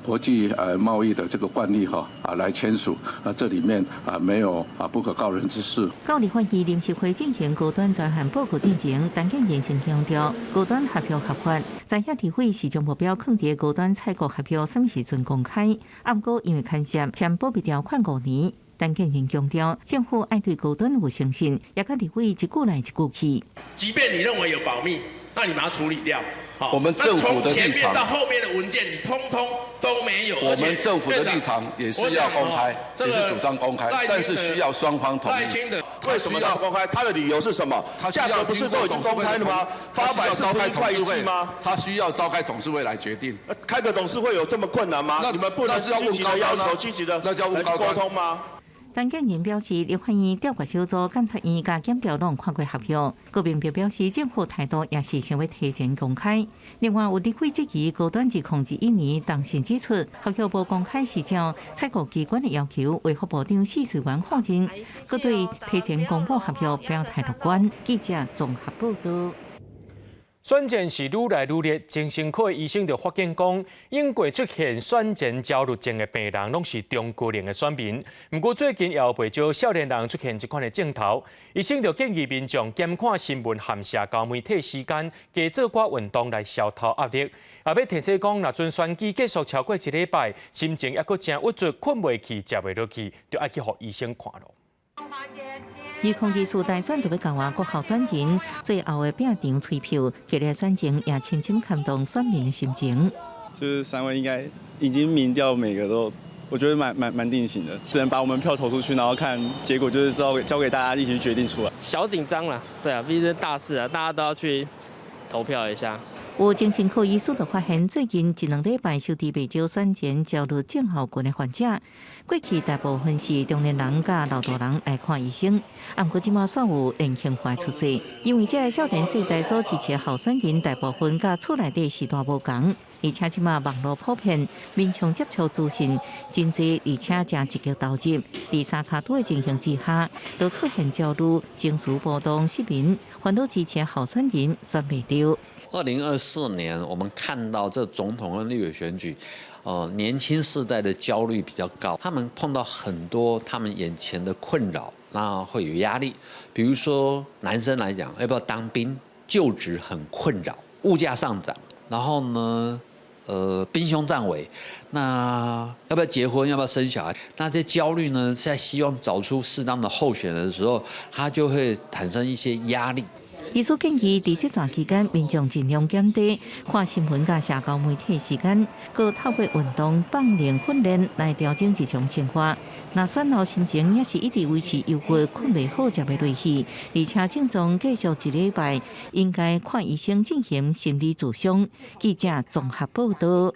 國際貿易的這個慣例哈啊來簽署。啊，這裡面啊沒有啊不可告人之事。到立法院臨時會進行高端專項報告進前，陳建仁先強調，高端合約合法，知影立委是將目標囥佇高端採購合約啥物時陣公開，毋過因為牽涉簽保密條款5年。陳建仁強調，政府愛對高端有誠信，也佮立委一句來一句去。即便你認為有保密，那你把它處理掉。我們政府的立場，前面到後面的文件，你通通都沒有。我們政府的立場也是要公開，也是主張公開，但是需要雙方同意。為什麼要公開？他的理由是什麼？價格不是都已經公開了嗎？841塊一劑嗎？他需要召開董事會來決定。開個董事會有這麼困難嗎？你們不能積極的要求，積極的那叫問高溝通嗎？陳建仁表示，立法院調閱小組、監察院佮檢調攏看過合約，閣明白表示政府態度也是想欲提前公開。另外，有立委質疑高端2021年當時指出，合約無公開是照採購機關的要求，衛福部長謝瑞元否認，閣對提前公布合約表態樂觀。記者綜合報道。選戰是愈來愈熱，精神科醫生就發現講，英國出現選前焦慮症的病人，攏是中高齡的選民。毋過最近也有袂少少年人出現這款的症頭，醫生就建議民眾減看新聞和社交媒體時間，加做寡運動來消除壓力。也欲提醒講，若陣選舉結束超過一禮拜，心情猶閣誠鬱卒，睏袂去，食袂落去，就愛去予醫生看囉。2024大選就欲到啊，各候選人最後的拼場催票，激烈選情也深深牽動選民的心情。就是三位應該已經民調每個都，我覺得蠻定型的，只能把我們票投出去，然後看結果，就是交給大家一起決定出來。小緊張啦，對啊，畢竟是大事啊，大家都要去投票一下。有精神科醫師就發現，最近一兩禮拜收治袂少選前焦慮症候群的患者，過去大部分是中年人佮老大人來看醫生，啊，毋過這馬煞有年輕化趨勢，因為這个少年世代所支持的候選人大部分佮厝內底時代無仝，而且這馬網路普遍，民眾接觸資訊真濟，而且誠積極投入，佇三跤拄的情形之下，都出現焦慮、情緒波動、失眠、煩惱支持候選人選袂著。 2024年，我們看到這總統跟立委選舉，年輕世代的焦慮比較高，他們碰到很多他們眼前的困擾，那會有壓力。比如說男生來講，要不要當兵，就職很困擾，物價上漲，然後呢，兵凶戰危，那要不要結婚，要不要生小孩？那這焦慮呢，在希望找出適當的候選人的時候，他就會產生一些壓力。醫師建議，佇這段期間，民眾盡量減低看新聞佮社交媒體時間，閣透過運動、放靈訓練來調整日常生活。若選後心情也是一直維持憂鬱、睏袂好、食袂落去，而且症狀繼續一禮拜，應該看醫生進行心理諮商。記者綜合報道。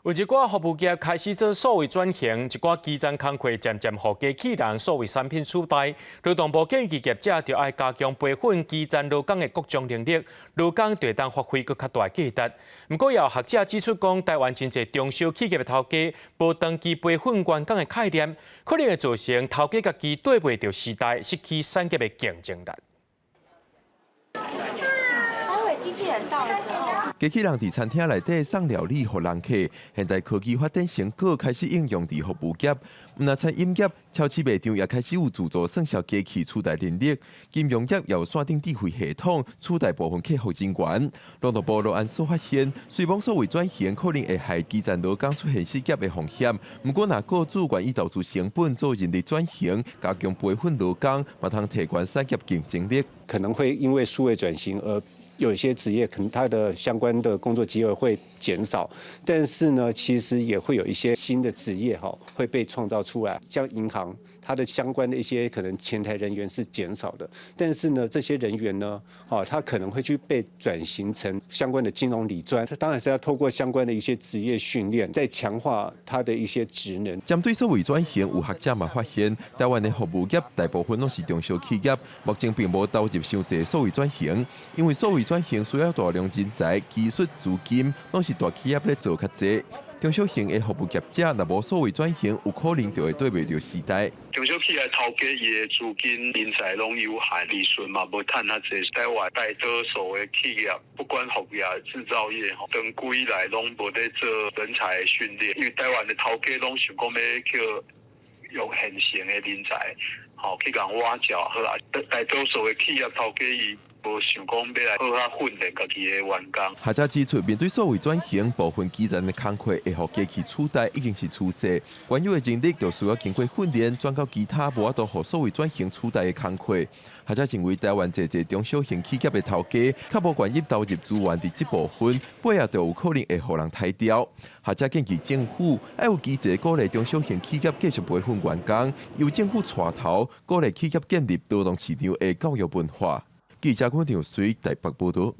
有一寡服務業開始做數位轉型，一寡基層工課漸漸予機器人數位產品取代。勞動部建議業者著愛加強培訓基層勞工的各種能力，勞工就會當發揮閣較大價值。毋過，也有學者指出講，台灣真濟中小企業的頭家無長期培訓員工的概念，可能會造成頭家家己綴袂著時代，失去產業的競爭力。機器人到的時候，機器人佇餐廳內底送料理予人客。現代科技發展成果開始應用佇服務業，毋但餐飲業、超市賣場也開始有自助算數機器取代人力。金融業也有線頂智慧系統取代部分客服人員。勞動部羅安所發現，雖罔數位轉型可能會害基層勞工出現失業的風險，毋過若雇主願意投資成本做人力轉型，加強培訓勞工，嘛通提懸產業競爭力。可能會因為數位轉型而有一些職業可能他的相關的工作機會會減少，但是呢，其實也會有一些新的職業哈會被創造出來，像銀行，它的相關的一些可能前台人員是減少的，但是呢，這些人員呢，哦，他可能會去被轉型成相關的金融理專，他當然是要透過相關的一些職業訓練，再強化他的一些職能。針對數位轉型，有學者嘛發現，台灣的服務業大部分攏是中小企業，目前並無投入傷濟數位轉型，因為數位轉型需要大量人才、技術、資金，攏是大企業咧做較濟。中小型的服務業者若無數位轉型，有可能就會綴袂著時代。中小企業頭家伊的資金、人才攏有限，利潤嘛無趁遐濟。台灣大多數的企業，不管服務業、製造業，吼，長久以來攏無咧做人才訓練，因為台灣的頭家攏想講欲叫用現成的人才，吼去共挖角好啊。大多數的企業頭家伊無想講欲來好好訓練家己的員工。學者指出，面對數位轉型，部分基層的工課會予機器取代，已經是趨勢。原有的人力就需要經過訓練，轉到其他無法度予數位轉型取代的工課。學者認為，台灣濟濟中小型企業的頭家，較無願意投入資源佇這部分，尾仔就有可能會予人刣掉。學者建議政府愛有機制鼓勵中小型企業繼續培訓員工，由政府帶頭鼓勵企業建立勞動市場的教育文化。記者郭長水台北報道。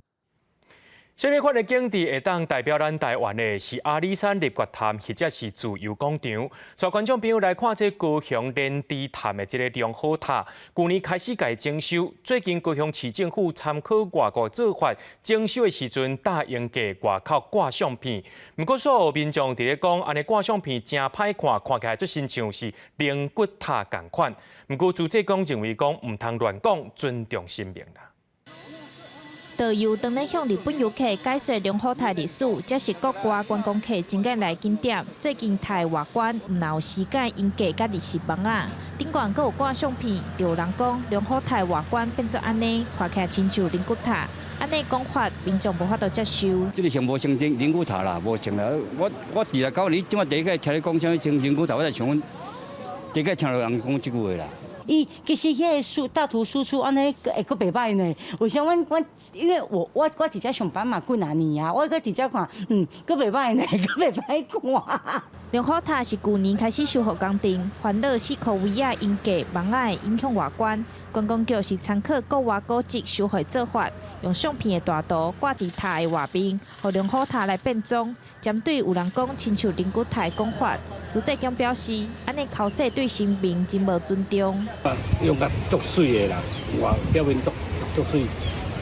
啥物款的景致會當代表咱台灣的是阿里山立決潭，或者是自由廣場。帶觀眾朋友來看這高雄連池潭的這个龍虎塔，舊年開始共整修，最近高雄市政府參考外國做法，整修的時陣答應佇外口掛相片。毋過所有民眾佇咧講，按呢掛相片誠歹看，看起來足親像是靈骨塔仝款。毋過主祭公認為講毋通亂講，尊重神明啦。導遊當咧向日本遊客解說龍虎塔歷史，這是國外觀光客真愛來景點。最近塔外觀毋但有修改鷹架佮日式網仔，頂懸閣有掛相片，就有人講龍虎塔外觀變做按呢，看起來親像靈骨塔。按呢講法，民眾無法度接受。這个像無像靈靈骨塔啦，無像啦。我佇來到你這馬第一個聽你講啥物像靈骨塔，我才想講第一個聽著人講這句話啦。伊其實彼个輸大圖輸出按呢會閣袂䆀呢？為啥阮阮因為我佇遮上班嘛幾若年啊，我閣佇遮看，閣袂䆀呢，閣袂䆀看。龍虎塔是舊年開始修復工程，煩惱四箍圍仔鷹架網仔影響外觀。觀光局是參考國外古蹟修復做法，用相片的大圖掛佇塔的外面，予龍虎塔來變裝。針對有人講親像靈骨塔的講法，朱志強表示，按呢剾洗對神明真無尊重。用較足媠的啦，外表面足足媠，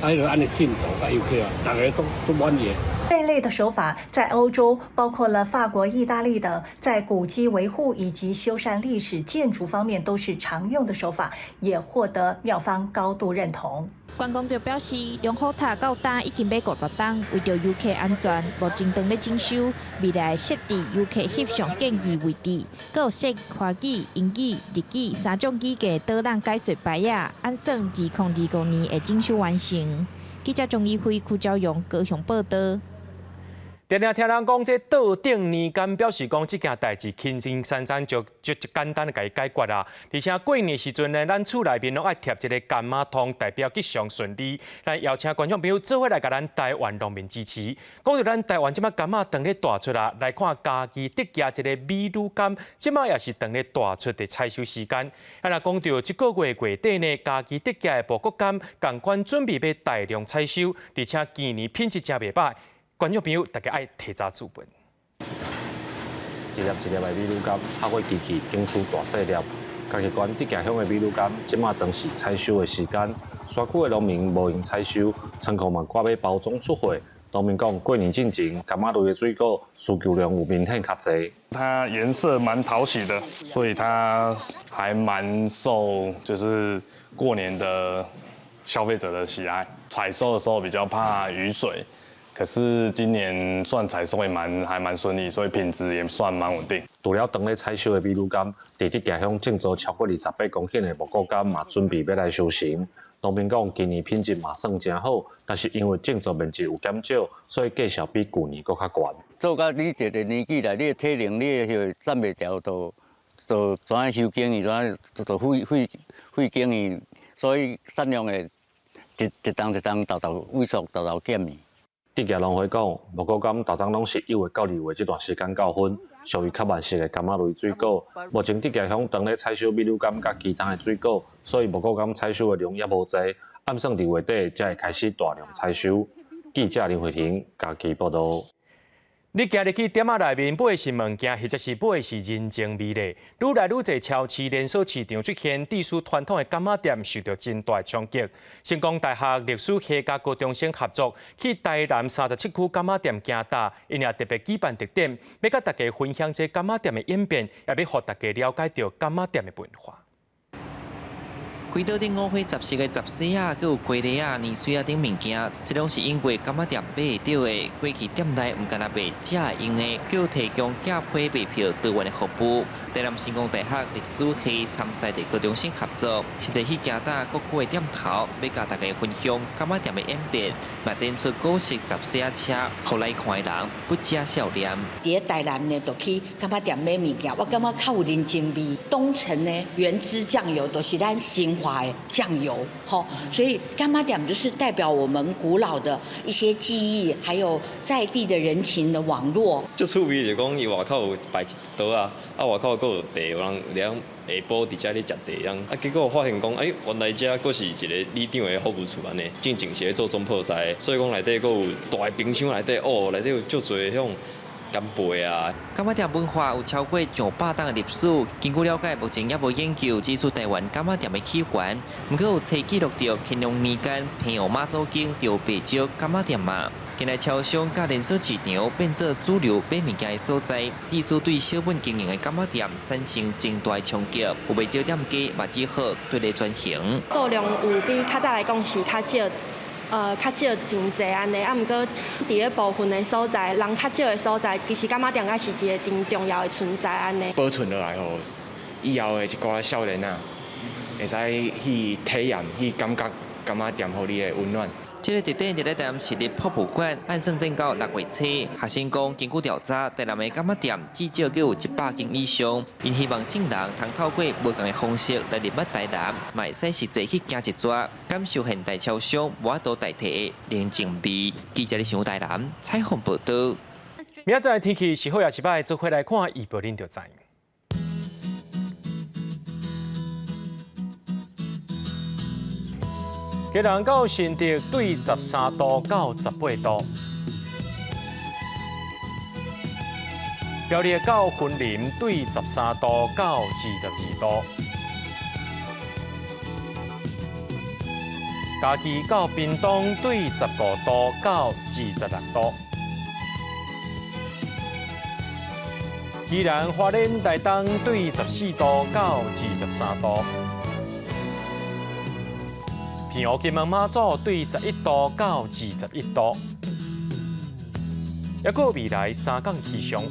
啊，彼个按呢信徒佮遊客啊，逐个都都滿意。這類的手法在歐洲，包括了法國、意大利等，在古蹟維護以及修繕歷史建築方面都是常用的手法，也獲得廟方高度認同。觀光局表示，龍虎塔到今已經欲50冬，為著遊客安全，目前正咧整修，未來設置遊客翕相建議位置，閣有設華語、英語、日語三種語言導覽解說牌仔，按算2025年會整修完成。記者鍾怡輝、柯昭陽高雄報導。定定聽人講，這桌頂年柑表示講，這件代誌輕輕鬆鬆就就簡單共伊解決啊。而且過年時陣呢，咱厝內面攏愛貼一个柑仔糖，代表吉祥順利。咱邀請觀眾朋友做伙來共咱台灣農民支持。講著咱台灣這馬柑仔當咧大出啊，來看嘉義竹崎一个美女柑，這馬也是當咧大出的採收時間。啊，若講著這个月月底呢，嘉義竹崎的茂谷柑仝款準備欲大量採收，而且今年品質誠袂䆀。觀眾朋友，大家愛提早準備。一粒一粒的美女柑，透過機器揀出大細粒。嘉義縣竹崎鄉的美女柑，這馬當是採收的時間。山區的農民無閒採收，倉庫嘛趕欲包裝出貨。農民講，過年進前，柑仔類的水果需求量有明顯較濟。它顏色蠻討喜的，所以它還蠻受就是過年的消費者的喜愛。採收的時候比較怕雨水。可是今年算採收也蠻還蠻順利，所以品質也算蠻穩定。除了當咧採收的美女柑，佇竹崎鄉種植超過28公頃的茂谷柑嘛，準備欲來收成。農民講，今年品質嘛算誠好，但是因為種植面積有減少，所以價數比舊年閣較懸。做到你這個年紀來，你的體能、你的彼個站袂牢，就怎樣修經去，怎樣就廢廢廢經去，所以產量會一一冬一冬沓沓萎縮，沓沓減去。竹崎農會講，茂谷柑逐冬攏是1月到2月這段時間到分，屬於較慢熟的柑仔類水果。目前竹崎鄉當咧採收美女柑佮其他的水果，所以茂谷柑採收的量猶無濟，按算佇月底才會開始大量採收。記者林慧婷嘉義報導。你行入去店仔內面買的是物件，或者是買的是人情味咧？愈來愈濟超市連鎖市場出現，致使傳統的柑仔店受著真大衝擊。成功大學歷史系佮高中生合作，去台南37區柑仔店行踏，𪜶也特別舉辦特展，欲佮大家分享這柑仔店的演變，也欲予大家了解著柑仔店的文化。規桌頂五花雜色的雜細仔，閣有雞螺仔、年水仔等物件，這攏是𪜶過柑仔店買會著的。過去店內毋干焦賣食用的，閣有提供寄批賣票多元的服務。台南成功大學歷史系參在地高中生合作，實際去行踏各區的店頭，欲佮大家分享柑仔店的演變，嘛展出古式雜細仔車，予來看的人不止笑臉。佇咧台南呢，就去柑仔店買物件，我感覺較有人情味。東城呢，原汁醬油都是咱新華的醬油，吼，所以柑仔店就是代表我們古老的一些記憶，還有在地的人情的網絡。足趣味就講，伊外口有擺一桌仔，啊外口閣有茶，有人佇遐下晡佇遮咧食茶這樣，啊結果發現講，欸，原來遮閣是一个里長的服務處按呢，進前是咧做總鋪師，所以講內底閣有大的冰箱內底，哦，內底有足濟彼種干貝啊。柑仔店文化有超過上百冬的歷史。根據了解，目前猶無研究指出台灣柑仔店的起源，毋過有冊記錄著乾隆年間平湖媽祖宮就白石柑仔店嘛。近來超商佮連鎖市場變做主流買物件的所在，致使對小本經營的柑仔店產生真大的衝擊。有袂少店家嘛只好對咧轉型。數量有比較早來講是較少，較少真濟按呢，啊，毋過佇咧部分的所在，人較少的所在，其實柑仔店也是一个真重要的存在按呢。保存落來，予以後的一寡少年仔，會使去體驗、去感覺柑仔店予你的溫暖。這个地點佇咧台南市立博物館，按算等到6月初。學生講，根據調查，台南的柑仔店至少閣有100間以上。𪜶希望眾人通透過無仝的方式來入捌台南，嘛會使實際去行一逝，感受現代超商無法度代替的人情味。記者咧想台南採訪報導。明仔載天氣是好抑是䆀，做伙來看預報恁就知。基隆到新竹對13度到18度，苗栗到雲林對13度到22度，嘉義到屏東對15度到26度，宜蘭花蓮台東對14度到23度。澎湖金門馬祖對11度到21度，抑閣未來三天氣象。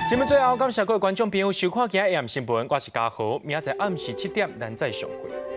節目最後，感謝各位觀眾朋友收看今日 AM 新聞，我是嘉豪，明仔載暗時7點，咱再相會。